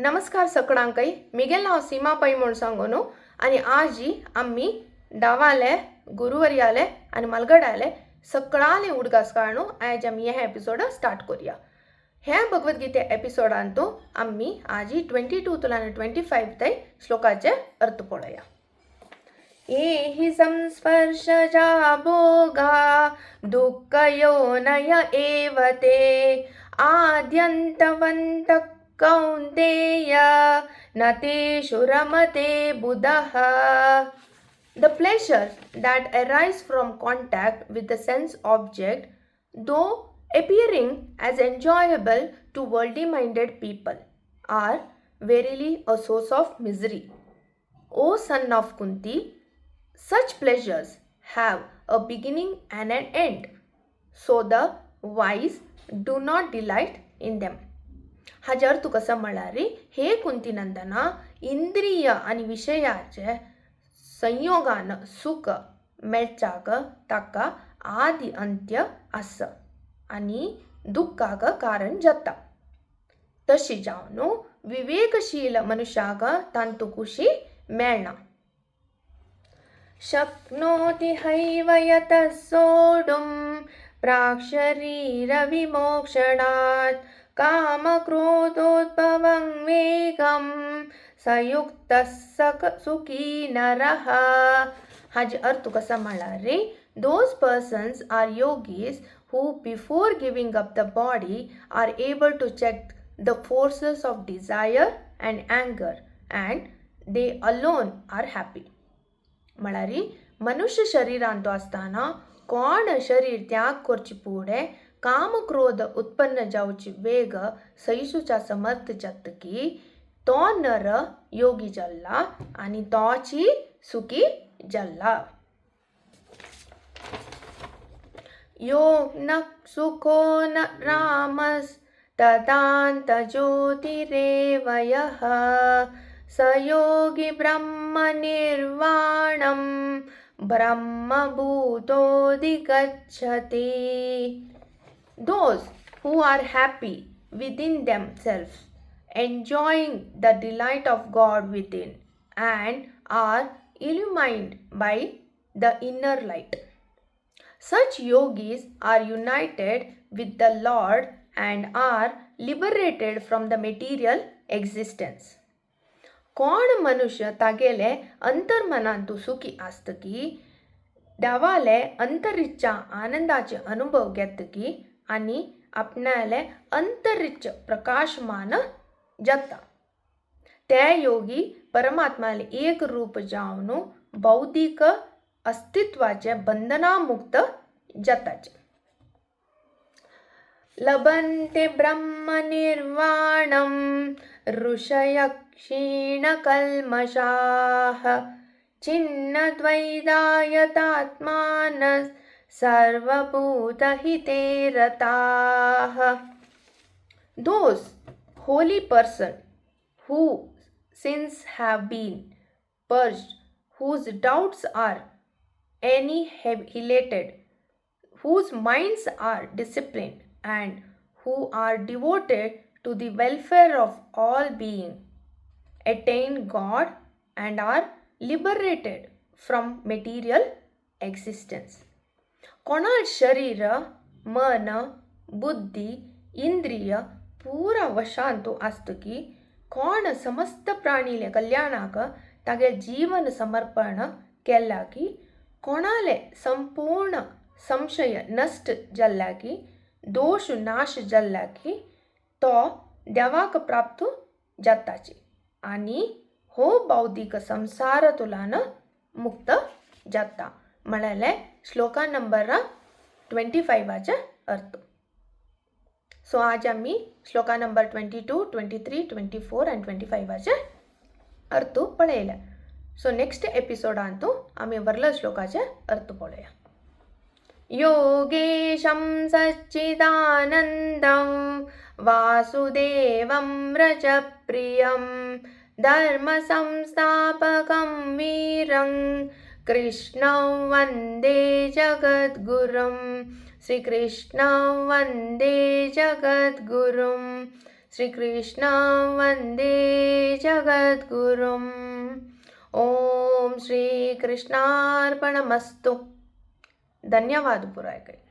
नमस्कार सकडांकय मिगेल नांव सीमा पै म्हूण सांगून आनी आजी आमी डावाले गुरुवर्याले आनी मालगडाले सकळाले उडगास काडून आयज आमी हे एपिसोड स्टार्ट करुया. ह्या भगवद्गीते एपिसोडांतू आमी आजी 22 तुलान 25 तय श्लोकाचे अर्थ पळोवया. ये हि संस्पर्शजा भोगा दुःखयोनय एव ते आद्यन्तवन्तः कौन्तेय न तेषु रमते बुधः. The pleasure that arises from contact with the sense object, though appearing as enjoyable to worldly minded people, are verily a source of misery. O son of Kunti, such pleasures have a beginning and an end, so the wise do not delight in them. हाजे अर्थ कसो म्हळ्यार, हे कुंती नंदना, इंद्रिय आनी विशयाचे संयोगान सुख मेळच्याक ताका आदी अंत्य आसा आनी दुख्खाक कारण जाता. तशें जावन विवेकशील मनुष्याक तांतू खुशी मेळना. शक्नोति हैव यतः सोढुं प्राक्शरीरविमोक्षणात् कामक्रोधोद्भवं वेगं संयुक्तः सुखी नरः. हाजे अर्थ कसो म्हळ्यार, those persons are yogis who before giving up the body are able to check the forces of desire and anger, and they alone are happy. म्हळ्यार मनुष्य शरीरांत आसतना कोण शरीर त्याग करचे फुडें कामक्रोध उत्पन्न जावची वेग सहिसूच्या समर्थ जातकी तो नर योगी जाल्ला आनी तोची सुखी जाल्ला. योग न सुखो न रामस तदांत ज्योतिरेव यः स योगी ब्रह्म निर्वाणं ब्रह्मभूतोऽधिगच्छति. Those who are happy within themselves, enjoying the delight of God within, and are illumined by the inner light. Such yogis are united with the Lord and are liberated from the material existence. कोण मनुष्य तागेले अंतर्मनांतु सुखी आसतकी, देवाले अंतरिच्या आनंदाचे अनुभव घेतकी आनी आपणाले अंतरिच प्रकाशमान जाता, ते योगी परमात्माले एक रूप जावन बौद्धिक अस्तित्वाचे बंधनामुक्त जाताचे. लभन्ते ब्रह्मनिर्वाणं ऋषयः क्षीणकल्मषाः छिन्नद्वैधायतात्मानः सर्वभूतहिते रताः. Those holy person who sins have been purged, whose doubts are annihilated, whose minds are disciplined, and who are devoted to the welfare of all beings, attain God and are liberated from material existence. कोणा शरीर, मन, बुद्धी, इंद्रिय पुरा वशांतु आसतकी कोण समस्त प्राणीले कल्याणाक तागे जीवन समर्पण केला की कोणाले संपूर्ण संशय नश्ट जाल्ला की दोश नाश जाल्ला की तो देवाक प्राप्त जाताची आनी हो बौद्धिक संसार तुलान मुक्त जाता. म्हळ्यार श्लोका नंबर 25 अर्थ. सो आज आमी श्लोका नंबर 22, 23, 24 आनी 25 अर्थ पळयले. सो नेक्स्ट एपिसोडांतू आमी वरल्या श्लोकाचे अर्थ पळोवया. योगेशं सच्चिदानन्दं वासुदेवं व्रजप्रियं धर्मसंस्थापकं वीरं कृष्णं वन्दे जगद्गुरुं. श्रीकृष्णं वन्दे जगद्गुरुं. श्रीकृष्णं वन्दे जगद्गुरुम्. ओम श्री कृष्णार्पणमस्तु. धन्यवाद पुराय.